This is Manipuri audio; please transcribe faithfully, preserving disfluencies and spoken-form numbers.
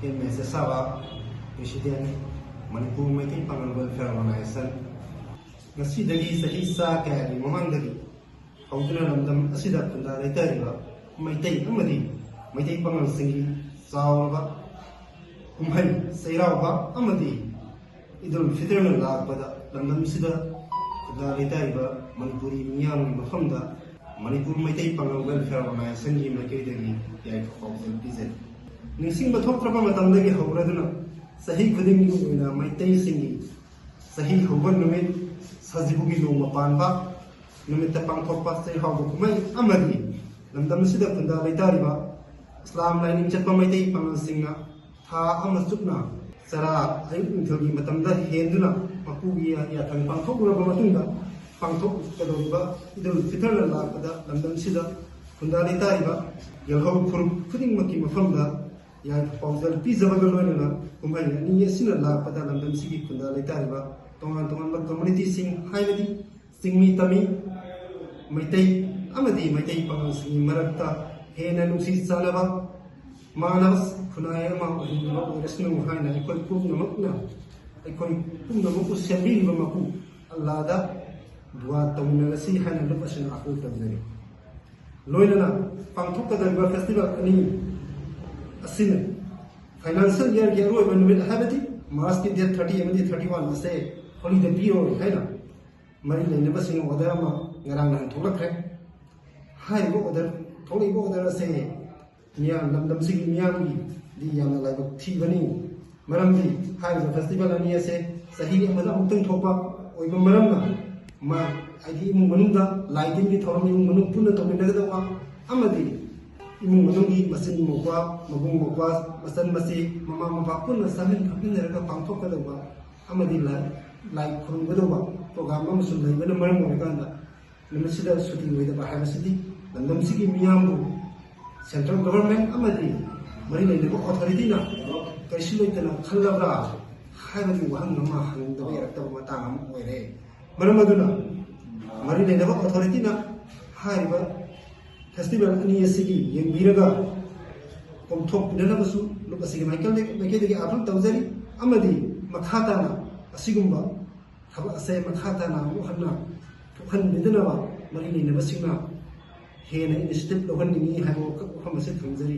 ꯑꯦꯝ ꯑꯦꯁ ꯑꯦꯁ ꯑꯥꯔ, ꯄ꯭ꯔꯦꯁꯤꯗꯦꯟ, ꯃꯅꯤꯄꯨꯔ ꯃꯩꯇꯩ ꯄꯥꯉꯜ ꯋꯦꯜꯐꯤꯌꯔ ꯑꯣꯔꯒꯅꯥꯏꯖꯦꯁꯟ꯫ ꯉꯁꯤꯗꯒꯤ ꯆꯍꯤ ꯆꯥ ꯀꯌꯥꯒꯤ ꯃꯃꯥꯡꯗꯒꯤ ꯍꯧꯗꯨꯅ ꯂꯝꯗꯝ ꯑꯁꯤꯗ ꯈꯨꯟꯗꯥ ꯂꯩꯇꯥꯔꯤꯕ ꯃꯩꯇꯩ ꯑꯃꯗꯤ ꯃꯩꯇꯩ ꯄꯥꯉꯜꯁꯤꯡꯒꯤ ꯆꯥꯎꯔꯕ ꯀꯨꯝꯍꯩ ꯆꯩꯔꯥꯎꯕ ꯑꯃꯗꯤ ꯏꯗꯨꯜ ꯐꯤꯇꯔꯅ ꯂꯥꯛꯄꯗ ꯂꯝꯗꯝꯁꯤꯗ ꯈꯨꯟꯗꯥ ꯂꯩꯇꯥꯔꯤꯕ ꯃꯅꯤꯄꯨꯔꯤ ꯃꯤꯌꯥꯝꯒꯤ ꯃꯐꯝꯗ ꯃꯅꯤꯄꯨꯔ ꯃꯩꯇꯩ ꯄꯥꯉꯜ ꯋꯦꯜꯐꯤꯌꯥꯔ ꯑꯣꯔꯒꯅꯥꯏꯖꯦꯁꯟꯒꯤ ꯃꯥꯏꯀꯩꯗꯒꯤ ꯌꯥꯏꯐ ꯄꯥꯎꯖꯦꯜ ꯄꯤꯖꯔꯤ꯫ ꯅꯤꯡꯁꯤꯡꯕ ꯊꯣꯛꯇ꯭ꯔꯕ ꯃꯇꯝꯗꯒꯤ ꯍꯧꯔꯗꯨꯅ ꯆꯍꯤ ꯈꯨꯗꯤꯡꯒꯤ ꯑꯣꯏꯅ ꯃꯩꯇꯩꯁꯤꯡꯒꯤ ꯆꯍꯤ ꯍꯧꯕ ꯅꯨꯃꯤꯠ, ꯁꯖꯤꯕꯨꯒꯤ ꯅꯣꯡꯃ ꯄꯥꯟꯕ ꯅꯨꯃꯤꯠꯇ ꯄꯥꯡꯊꯣꯛꯄ ꯆꯩꯔꯥꯎꯕ ꯀꯨꯝꯍꯩ ꯑꯃꯗꯤ ꯂꯝꯗꯝ ꯑꯁꯤꯗ ꯈꯨꯟꯗꯥ ꯂꯩꯇꯥꯔꯤꯕ ꯏꯁꯂꯥꯝ ꯂꯥꯏꯅꯤꯡ ꯆꯠꯄ ꯃꯩꯇꯩ ꯄꯥꯉꯜꯁꯤꯡꯅ ꯊꯥ ꯑꯃ ꯆꯨꯞꯅ ꯆꯔꯥ ꯑꯌꯨꯛ ꯅꯨꯡꯊꯤꯜꯒꯤ ꯃꯇꯝꯗ ꯍꯦꯟꯗꯨꯅ ꯃꯄꯨꯒꯤ ꯌꯥꯊꯪ ꯄꯥꯡꯊꯣꯛꯂꯨꯔꯕ ꯃꯇꯨꯡꯗ ꯄꯥꯡꯊꯣꯛꯀꯗꯧꯔꯤꯕ ꯏꯗꯨꯜ ꯐꯤꯇꯔꯅ ꯂꯥꯛꯄꯗ ꯂꯝꯗꯝꯁꯤꯗ ꯈꯨꯟꯗꯥ ꯂꯩꯇꯥꯔꯤꯕ ꯌꯦꯜꯍꯧ ꯐꯨꯔꯨꯞ ꯈꯨꯗꯤꯡꯃꯛꯀꯤ ꯃꯐꯝꯗ ꯌꯥꯏꯐ ꯄꯥꯎꯖꯦꯜ ꯄꯤꯖꯕꯒ ꯂꯣꯏꯅꯅ ꯀꯨꯝꯍꯩ ꯑꯅꯤ ꯑꯁꯤꯅ ꯂꯥꯛꯄꯗ ꯂꯝꯗꯝꯁꯤꯒꯤ ꯈꯨꯟꯗꯥ ꯂꯩꯇꯥꯔꯤꯕ ꯇꯣꯉꯥꯟ ꯇꯣꯉꯥꯟꯕ ꯀꯝꯃꯨꯅꯤꯇꯤꯁꯤꯡ, ꯍꯥꯏꯕꯗꯤ ꯆꯤꯡꯃꯤ ꯇꯝꯃꯤ ꯃꯩꯇꯩ ꯑꯃꯗꯤ ꯃꯩꯇꯩ ꯄꯥꯉꯜꯁꯤꯡꯒꯤ ꯃꯔꯛꯇ ꯍꯦꯟꯅ ꯅꯨꯡꯁꯤ ꯆꯥꯟꯅꯕ, ꯃꯥꯟꯅꯕ ꯈꯨꯟꯅꯥꯏ ꯑꯃ ꯑꯣꯏꯍꯟꯕ ꯑꯣꯏꯔꯁꯅꯨ ꯍꯥꯏꯅ ꯑꯩꯈꯣꯏ ꯄꯨꯝꯅꯃꯛꯅ, ꯑꯩꯈꯣꯏ ꯄꯨꯝꯅꯃꯛꯄꯨ ꯁꯦꯝꯕꯤꯔꯤꯕ ꯃꯄꯨ ꯑꯜꯂꯥꯗ ꯗꯨꯋꯥ ꯇꯧꯃꯤꯟꯅꯔꯁꯤ ꯍꯥꯏꯅ ꯂꯨꯞ ꯑꯁꯤꯅ ꯑꯥꯀꯨꯜ ꯇꯧꯖꯔꯤ꯫ ꯂꯣꯏꯅꯅ ꯄꯥꯡꯊꯣꯛꯀꯗꯧꯔꯤꯕ ꯐꯦꯁꯇꯤꯚꯦꯜ ꯑꯅꯤ ꯑꯁꯤꯅ ꯐꯥꯏꯅꯥꯟꯁꯤꯌꯦꯜ ꯏꯌꯥꯔꯒꯤ ꯑꯔꯣꯏꯕ ꯅꯨꯃꯤꯠ, ꯍꯥꯏꯕꯗꯤ ꯃꯥꯔꯆꯀꯤ ꯗꯦꯠ ꯊꯥꯔꯇꯤ ꯑꯃꯗꯤ ꯊꯥꯔꯇꯤ ꯋꯥꯟ ꯑꯁꯦ ꯍꯣꯂꯤꯗꯦ ꯄꯤꯔꯣꯏ ꯍꯥꯏꯅ ꯃꯔꯤ ꯂꯩꯅꯕꯁꯤꯡꯅ ꯑꯣꯔꯗꯔ ꯑꯃ ꯉꯔꯥꯡ ꯅꯍꯥꯟ ꯊꯣꯛꯂꯛꯈ꯭ꯔꯦ꯫ ꯍꯥꯏꯔꯤꯕ ꯑꯣꯔꯗꯔ, ꯊꯣꯛꯂꯛꯏꯕ ꯑꯣꯔꯗꯔ ꯑꯁꯦ ꯃꯤꯌꯥꯝ, ꯂꯝꯗꯝꯁꯤꯒꯤ ꯃꯤꯌꯥꯝꯒꯤꯗꯤ ꯌꯥꯝꯅ ꯂꯥꯏꯕꯛ ꯊꯤꯕꯅꯤ꯫ ꯃꯔꯝꯗꯤ ꯍꯥꯏꯔꯤꯕ ꯐꯦꯁꯇꯤꯚꯦꯜ ꯑꯅꯤ ꯑꯁꯦ ꯆꯍꯤ ꯑꯃꯗ ꯑꯃꯨꯛꯇꯪ ꯊꯣꯛꯄ ꯑꯣꯏꯕ ꯃꯔꯝꯅ, ꯃꯥ, ꯍꯥꯏꯗꯤ ꯏꯃꯨꯡ ꯃꯅꯨꯡꯗ ꯂꯥꯏ ꯇꯤꯟꯒꯤ ꯊꯧꯔꯝ ꯏꯃꯨꯡ ꯃꯅꯨꯡ ꯄꯨꯟꯅ ꯇꯧꯃꯤꯟꯅꯒꯗꯧꯕ ꯑꯃꯗꯤ ꯏꯃꯨꯡ ꯃꯅꯨꯡꯒꯤ ꯃꯆꯤꯟ ꯃꯧꯄ꯭ꯋꯥ, ꯃꯕꯨꯡ ꯃꯧꯄ꯭ꯋꯥ, ꯃꯆꯟ ꯃꯆꯦ, ꯃꯃꯥ ꯃꯄꯥ ꯄꯨꯟꯅ ꯆꯥꯃꯤꯟ ꯊꯛꯃꯤꯟꯅꯔꯒ ꯄꯥꯡꯊꯣꯛꯀꯗꯧꯕ ꯑꯃꯗꯤ ꯂꯥꯏ, ꯂꯥꯏ ꯈꯨꯔꯨꯝꯒꯗꯧꯕ ꯄ꯭ꯔꯣꯒ꯭ꯔꯥꯝ ꯑꯃꯁꯨ ꯂꯩꯕꯅ ꯃꯔꯝ ꯑꯣꯏꯔꯀꯥꯟꯗ ꯅꯨꯃꯤꯠꯁꯤꯗ ꯁꯨꯇꯤ ꯑꯣꯏꯗꯕ ꯍꯥꯏꯕꯁꯤꯗꯤ ꯂꯝꯗꯝꯁꯤꯒꯤ ꯃꯤꯌꯥꯝꯕꯨ ꯁꯦꯟꯇ꯭ꯔꯦꯜ ꯒꯚꯔꯟꯃꯦꯟ ꯑꯃꯗꯤ ꯃꯔꯤ ꯂꯩꯅꯕ ꯑꯣꯊꯣꯔꯤꯇꯤꯅ ꯀꯔꯤꯁꯨ ꯂꯩꯇꯅ ꯈꯜꯂꯕ꯭ꯔꯥ ꯍꯥꯏꯕꯒꯤ ꯋꯥꯍꯪ ꯑꯃ ꯍꯪꯗꯕ ꯌꯥꯔꯛꯇꯕ ꯃꯇꯥꯡ ꯑꯃ ꯑꯣꯏꯔꯦ꯫ ꯃꯔꯝ ꯑꯗꯨꯅ ꯃꯔꯤ ꯂꯩꯅꯕ ꯑꯣꯊꯣꯔꯤꯇꯤꯅ ꯍꯥꯏꯔꯤꯕ ꯐꯦꯁꯇꯤꯚꯦꯜ ꯑꯅꯤ ꯑꯁꯤꯒꯤ ꯌꯦꯡꯕꯤꯔꯒ ꯀꯣꯝꯊꯣꯛꯄꯤꯅꯅꯕꯁꯨ ꯂꯨꯞ ꯑꯁꯤꯒꯤ ꯃꯥꯏꯀꯩꯗꯒꯤ, ꯃꯥꯏꯀꯩꯗꯒꯤ ꯑꯥꯄꯤꯜ ꯇꯧꯖꯔꯤ꯫ ꯑꯃꯗꯤ ꯃꯈꯥ ꯇꯥꯅ ꯑꯁꯤꯒꯨꯝꯕ ꯊꯕꯛ ꯑꯁꯦ ꯃꯈꯥ ꯇꯥꯅ ꯑꯃꯨꯛ ꯍꯟꯅ ꯊꯣꯛꯍꯟꯕꯤꯗꯅꯕ ꯃꯔꯤ ꯂꯩꯅꯕꯁꯤꯡꯅ ꯍꯦꯟꯅ initiative ꯂꯧꯍꯟꯅꯤꯡꯏ ꯍꯥꯏꯕ ꯋꯥꯐꯝ ꯑꯁꯤ ꯊꯝꯖꯔꯤ꯫